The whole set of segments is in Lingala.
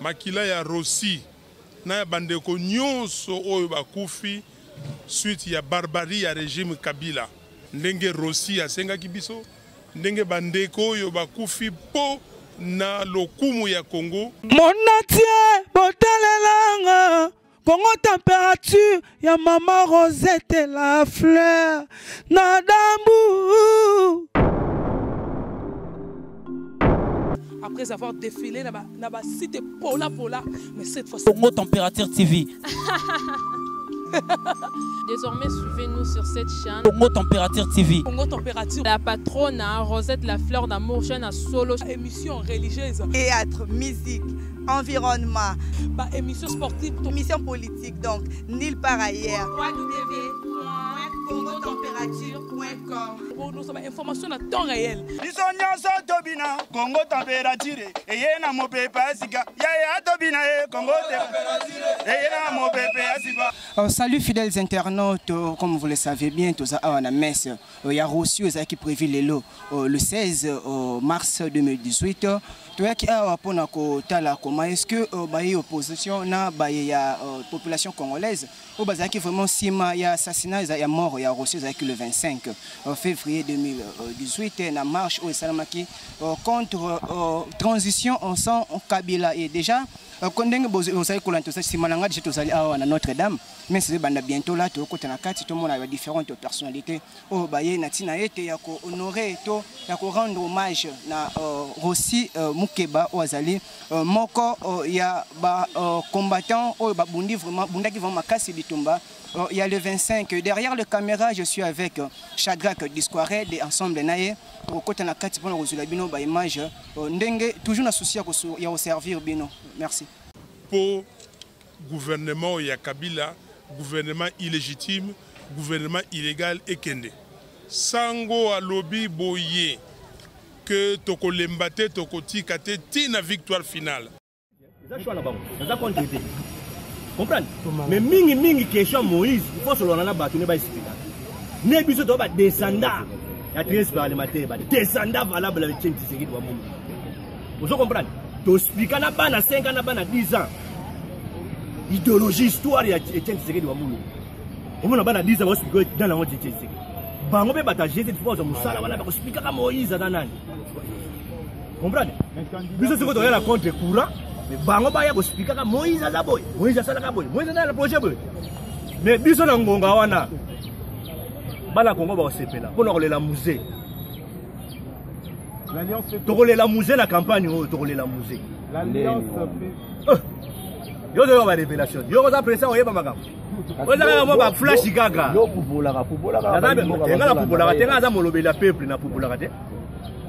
Makila ya Rossy na ya bandeko nyonso oyo bakufi suite ya barbarie ya regime Kabila. Ndenge Rossy asengaki biso, ndenge bandeko oyo bakufi mpo na lokumu ya Congo. Monatie botalelanga Congo température ya mama Rosette la fleur na dambu. Après avoir défilé na ba, na ba cité pola pola, mais cette fois Congo Température TV. Désormais, suivez-nous sur cette chaîne. Congo Température TV. Congo Température. La patronne, hein, Rosette La Fleur d'amour, chaîne à solo. Émission religieuse. Théâtre, musique, environnement. Bah, émission sportive. Émission politique, donc, nulle part ailleurs. www.congotemperature.com Bon, nous sommes information à temps réel. Biso nyonso tobina Congo température eye na mopepe ya sika yaya tobina ye Congo eye na mopepe ya sika. Salut fidèles internautes, comme vous le savez bien, toza awa na messe ya Rossy ezalaki prévu lelo le 16 mars 2018. Toyaki awa mpona kotala comment est-ce que baye opposition na baye ya population congolaise oyo bazalaki vraiment nsima ya assassinat ya mort ya Rossy ezalaki le 25 février 2018 na marche oyo esalamaki contre transition sans Kabila. Et déjà ndenge bozali kolanda tozali nsima na ngai déjà tozali awa na Notre-Dame, mais c'est banda bientôt là tokota na kati tomona ba différentes personnalités oyo baye na ntina ete ya kohonorer to ya korendre hommage na Rossy Mukeba oyo azali moko ya ba combattant oyo babundi vraiment, bundaki vraiment makasi bitumba ya le 25. Derrière le caméra, je suis avec Shadrach Disquare de Ensemble Naye. Tokota na kati mpona kozwela bino ba image ndenge toujours na souci ya koservir bino. Merci. Po gouvernement ya Kabila, gouvernement illégitime, gouvernement illégal ekende. Sango alobi boye que tokolemba te, tokotika te tina victoire finale. Eza choix na bango, naza contre te. Comprendre? Mais mingi mingi question Moïse, il faut solola na bato ne ba expliquer. Ne biso to ba descendants ya 13 parlementaire, ba descendants valable avec Etienne Tshisekedi wa Mulumba. Ozo comprendre? To expliquer na bana 5 ans na bana 10 ans. Idéologie histoire ya Etienne Tshisekedi wa Mulumba. Omona bana 10 ans ba expliquer dans la Etienne Tshisekedi. Bango pe bata Jésus faut za musala wana ba expliquer ka Moïse aza nani. Comprendre? Biso sikoyo toya na contre courant, mais bango baya koexplikaka Moïse aza boye, Moïse asalaka boye, Moïse aza na projet boye. Mais biso na ngonga wana bana Congo bakosepela mpona kolela musée. Tokolela musée na campagne oyo, tokolela musée. Yo ozoyoka ba révélation, yo oza presse oyeba makambo. Oza kaka mwa ba flash kaka. Nga napupolaka te, nga aza molobeli ya peuple, napupolaka te.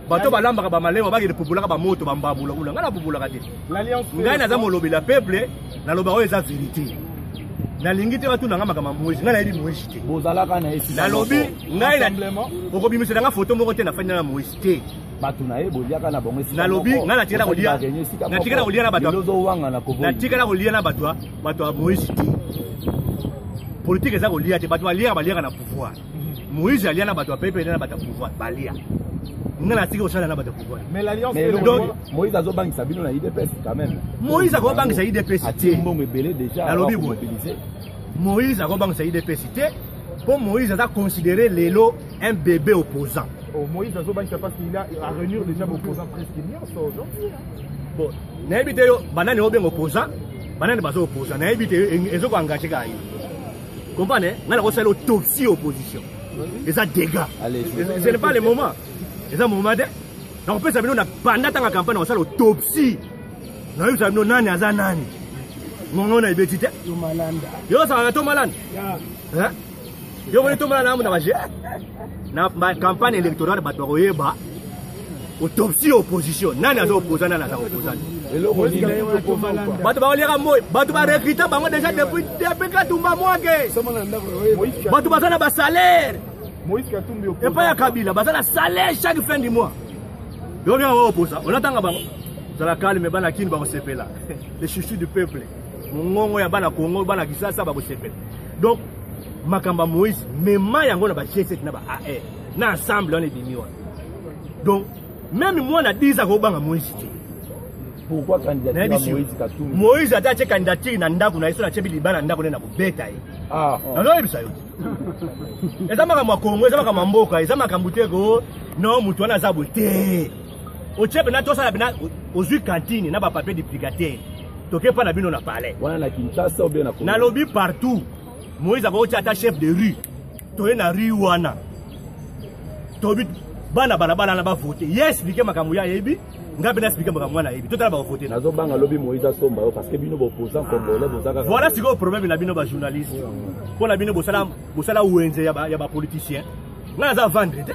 Bato balambaka ba malewa bakende pupulaka ba moto ba mbabula kuna, ngai napupulaka te. Ngai naza molobeli ya peuple, naloba oyo eza vérité. Nalingi te batuna nga makambo ya Moïse, ngai nayebi Moïse te. Bozalaka na esika Nalobi ngai okobimisela nga photo moko te nafandi na Moïse te. Bato na ye boliaka na bango esika Nalobi ngai natikala kolia, natikala kolia na bato, ozowanga na kovo. Natikala kolia na bato bato ya Moïse te. Politique eza kolia te, bato baliaka baliaka na pouvoir. Moïse alia na bato ya pepe na bato ya pouvoir balia. Nga natiki kosala na bato ya pouvoir. Mais l'alliance donc Moïse azobangisa bino na UDPS quand même. Moïse akobangisa UDPS te. Atie mbongo ebele déjà. Nalobi boye. Moïse akobangisa UDPS te po Moïse aza considéré lelo un bébé opposant. Oh, Moïse azobangisa parce qu'il a à réunir déjà opposant presque nyonso aujourd'hui. Bon, nayebi te yo banani obenga opposant, banani baza opposant, nayebi te ezoko engagé kaka ye. Comprendre? Nga nakosala autopsie opposition. Eza dégâts. Ce n'est pas le moment. Eza moment te. Nakopesa bino na banda tanga campagne nakosala autopsie. Nayebisa bino nani aza nani. Ngongo na ebeti te. Yo osakaka to malanda? Hein? Yo koni to malanda na baje? Na ba campagne électorale bato bakoyeba autopsie opposition. Nani aza opposant, nani aza opposant. Bato bakoliaka moi, bato ba recruter bango déjà depuis Katumba Mwake. Bato baza na ba salaire. Epai ya Kabila baza na salaire chaque fin du mois. Yo bien opposa, onatanga bango. Zala calme bana kini bakosepela. Les chouchous du peuple. Mongongo ya bana Congo, bana Kisasa bakosepela. Donc makambo ya Moïse mema yango na ba G7 na ba AR na ensemble wana ebimi wana. Donc même mwana 10 akobanga Moïse te. Pourquoi candidature ya Moïse Katumbi? Moïse ata atie candidature na ndako na ye, so natie biliba na ndako nde nakobeta ye. Ah. Nazoyebisa yo. Eza makambo ya Congo, eza makambo ya mboka, eza makambo te ko non moto wana aza boye te. Otie pena tosala pena ozwi cantine na ba papier duplicateur. Toke pa na bino na palais. Wana na Kinshasa ou bien na Congo? Nalobi partout. Moïse akoki ata chef de rue. Toye na rue wana. Tobi bana balabala na bavote. Ye explique makambo ya yebi. Nga mpe na explique makambo wana yebi. Totala bavote. Nazobanga lobi Moïse asomba yo parce que bino boopposant congolais boza kaka. Voilà sikoyo problème na bino ba journaliste. Mpo na bino bosala bosala wenze ya ba ya ba politicien. Nga naza vendre te.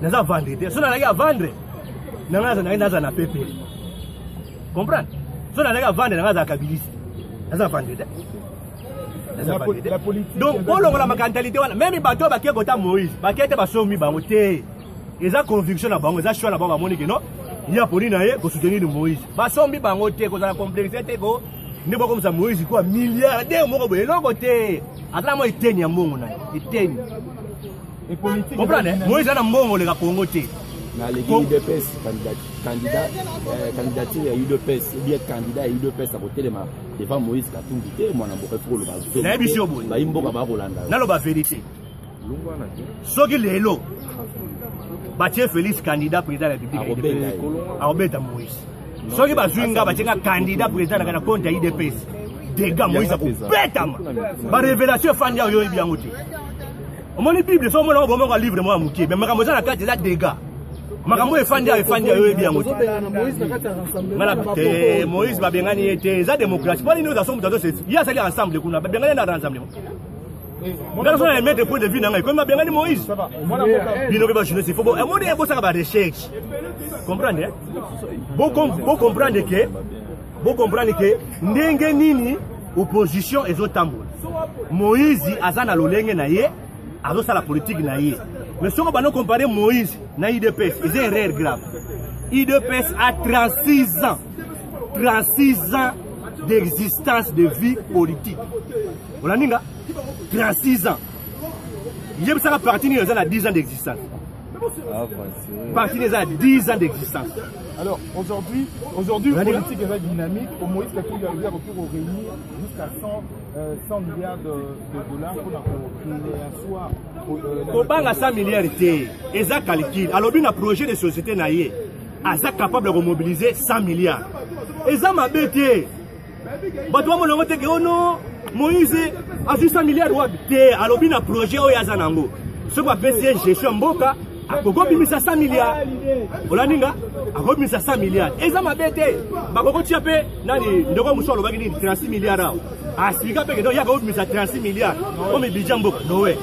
Naza vendre te. So nazalaki ya vendre. Na nga nazalaki naza na pepele. Comprendre? So nazalaki ya vendre na nga nazala kabiliste. Naza vendre te. Donc bolongola makantalite wana meme bato oyo bake kota Moïse bake te basomi bango te. Eza conviction na bango, eza choix na bango, bamoni ke non ye aponi na ye kosoutenir Moïse. Basombi bango te, kozala complexe te ko nde bokomisa Moïse kwa milliardaire moko boye eloko te. Atala mwa eteni ya mbongo na ye, eteni. Comprendre? Moïse ana mbongo oleka Congo te. Naleki UDPS candidat candidature ya UDPS ou bien candidat ya UDPS akotelema devant Moïse Katumbi te. Mwana mboka ifo koloba. Nayebi yo boye. Bayi mboka bakolanda. Naloba vérité. Soki lelo batie Félix candidat président de la République, akobeta Moïse. Soki bazwi nga batie nga candidat président na compte ya UDPS, dégâts Moïse akobetama. Ba révélation efandi ayo oyebi yango te. Omoni Bible so omona bomoko livre moko ya mokie, mais makambo eza na kati eza dégâts. Makambo efandi ayo efandi ayo oyebi yango te. Te Moïse babengani ye te, eza démocratie. Mpo nini oza so moto azosesi ye asali ensemble kuna, babengani ye na ensemble. Nga nazo na mettre point de vue na ngai komi babengani Moïse. Bino mpe ba journaliste il faut bo amoni bosaka ba recherche. Comprendre? Bo comprendre que bo comprendre que ndenge nini opposition ezotambola. Moïse aza na lolenge na ye, azosala politique na ye. Mais soko bano comparer Moïse na UDPS, eza erreur grave. UDPS a 36 ans. 36 ans d'existence de vie politique. Olandi nga 36 ans. Yebisaka parti nini eza na 10 ans d'existence. Parti nini eza na 10 ans d'existence. Alors aujourd'hui, aujourd'hui politique est dynamique. Au Moïse Katumbi a réunir jusqu'à 100 milliards de dollars pour asseoir. Kobanga 100 milliards te, eza calcul. Alobi na projet de société na ye, aza capable de mobiliser 100 milliards. Eza mabe te. Bato bamona yango te ke ono Moïse azwi 100 milliards wapi te. Alobi na projet oyo aza nango, soki bapesi ye gestion mboka akokobimisa 100 milliards. Olandi nga, akobimisa 100 milliards, eza mabe te. Bakokotia mpe nani ndeko mosusu alobaki nini 36 milliards awa asika mpe ke ye akobimisa 36 milliards comme budget mboka noe.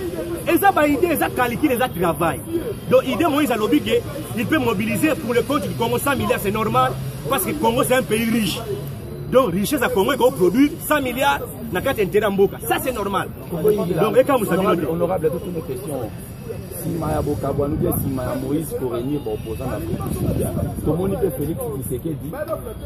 Eza ba idée, eza calcul, eza travail. Donc idée Moïse alobi ke il peut mobiliser pour le compte du Congo 100 milliards, c'est normal parce que Congo c'est un pays riche. Donc richesse à Congo est produire 100 milliards na kati intérêt mboka. Ça c'est normal. Donc et quand vous savez honorable toutes nos questions. Sima ya Bokabwani ou bien sima ya Moïse pour réunir ba opposants na Afrique du Sud. Tomoni pe Félix Tshisekedi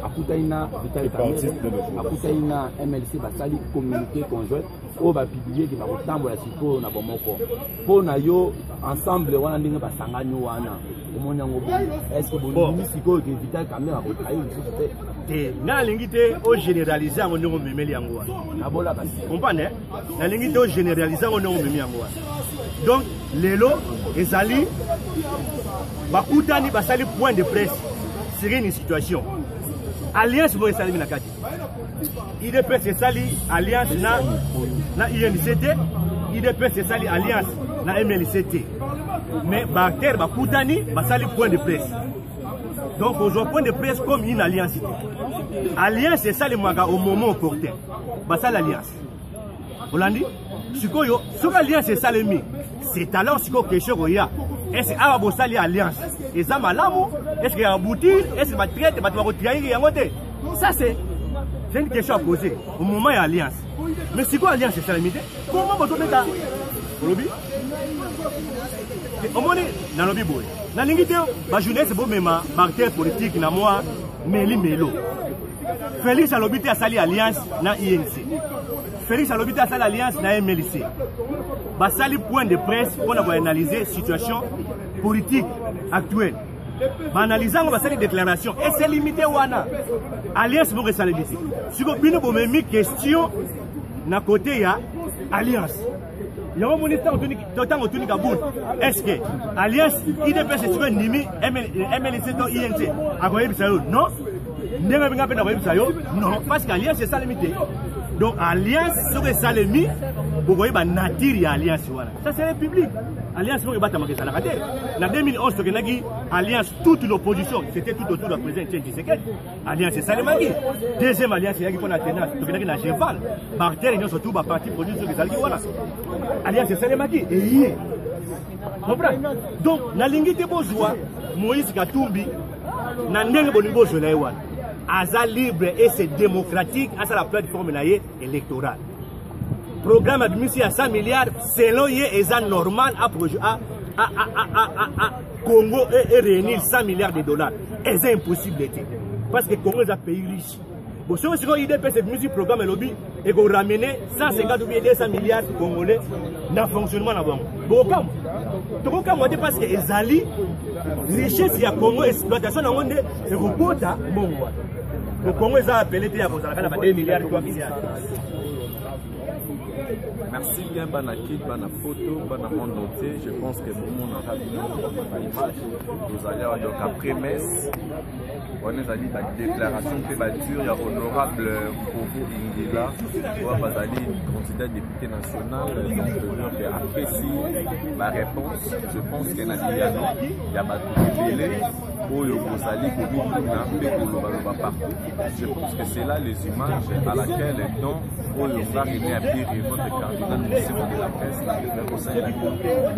akutani na Vital Kamerhe, akutani na MLC, basali communiqué conjoint oyo bapublie ke bakotambola sikoyo na bomoko. Mpo na yo ensemble wana ndenge basangani wana omoni yango boni? Est-ce que bondimi sikoyo ke Vital Kamerhe akotrahi lisusu te? Te, nga nalingi te ogénéralise yango ndenge omemeli yango wana. Nabolaka si. Comprendre? Nalingi te ogénéralise yango ndenge omemi yango wana. Donc lelo ezali bakutani basali point de presse sur une situation. Alliance moko esalemi na kati. UDPS esali alliance na UNC te, UDPS esali alliance na MLC te. Mais ba acteurs bakutani basali point de presse. Donc ozwa point de presse comme une alliance te. Alliance esalemaka au moment opportun. Basali alliance. Olandi? Sikoyo soki alliance esalemi, c'est alors sikoyo question koya. Est-ce awa bosali alliance eza malamu? Est-ce que aboutir? Est-ce que ba traite bato bakotrahir yango te? Ça c'est une question à poser au moment ya alliance. Mais sikoyo alliance esalemi te, comment bozobeta olobi? Omoni nalobi boye, nalingi te ba journaliste bomema ba acteur politique na mwa meli melo. Félix alobi te asali alliance na INC. Félix alobi te asali alliance na MLC. Basali point de presse pour analyser situation politique actuelle. Baanalyse yango, basali déclaration, eselimi te. Wana alliance moko esalemi te. Siko bino bomemi question na côté ya alliance yango. Moni ntango otuni Kabund, est ce que alliance UDPS sikoyo endimi MLC to UNC, akoyebisa yo non. Ndenge benga mpe nakoyebisa yo non, parce que alliance esalemi te. Donc alliance soki esalemi, bokoyeba nature ya alliance wana. Ça, c'est république. Alliance moko ebatamaka ezalaka te. Na 2011 tokendaki alliance, toute l'opposition, c'était tout autour du président Etienne Tshisekedi. Alliance esalemaki. Deuxième alliance eyaki mpona tenance, tokendaki na Genval, parterre nyonso, tout baparti produit soki ezalaki wana. Alliance esalemaki eye comprendre. Donc nalingi te bozwa Moïse Katumbi na ndenge bolingi bozwela ye wana. Aza libre et c'est démocratique, asala plateforme na ye électorale. Programme abimisi ya 100 milliards, selon ye eza normal. A projet a Congo e réunir 100 milliards de dollars, eza impossible te, parce que Congo eza pays riche. Bon, soki sikoyo UDPS ebimisi programme, elobi ekoramener 150 ou bien 200 milliards congolais na fonctionnement na bango, bokokamwa. Tokokamwa te, parce que ezali richesse ya Congo, exploitation nango nde ekobota mbongo wana. Congo eza appelé te ya kozalaka na ba 2 milliards, 3 milliards. Merci bien, bana Kid, bana Poto, bana monde entier. Je pense que tout le monde aura bien image. Nous allons donc après messe. On ezali badéclaration mpe badire ya honorable Mpovo Ingela, oyo bazali candidat député national. Donc dire apesi baréponse, je pense ke na biyano ya bato ebele oyo bozali komituna mpe kolobaloba partout. Je pense que c'est là les images à laquelle dont oyo nga René Abiri, votre cardinal Moseko de la presse, na kosalelaki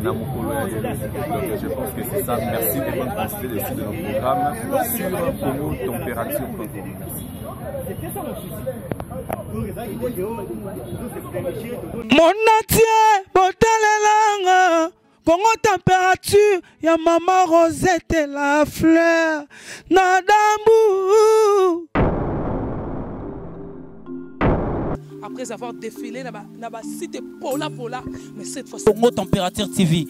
na mokolo ya lelo. Donc je pense que c'est ça. Merci de bonne quantité de de nos programmes sur Congo Température. Merci. Monatie botalelanga Congo température ya mama Rosette la fleur na dambu. Après avoir défilé na ba site pola pola, mais cette fois Congo Température TV.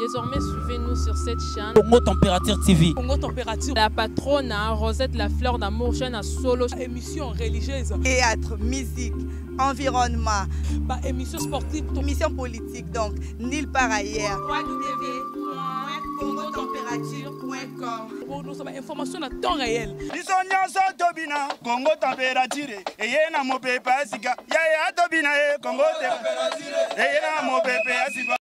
Désormais, suivez-nous sur cette chaîne. Congo Température TV. Congo Température. La patronne, hein, Rosette la fleur d'amour, chaîne à solo. Émission religieuse. Théâtre, musique, environnement. Bah, émission sportive. Émission politique, donc nulle part ailleurs. www.congotempérature.com. Nous sommes information à temps réel. Biso nyonso tobina Kongo température eye na mopepe ya sika. Yaya tobina ye Kongo eye na mopepe ya sika.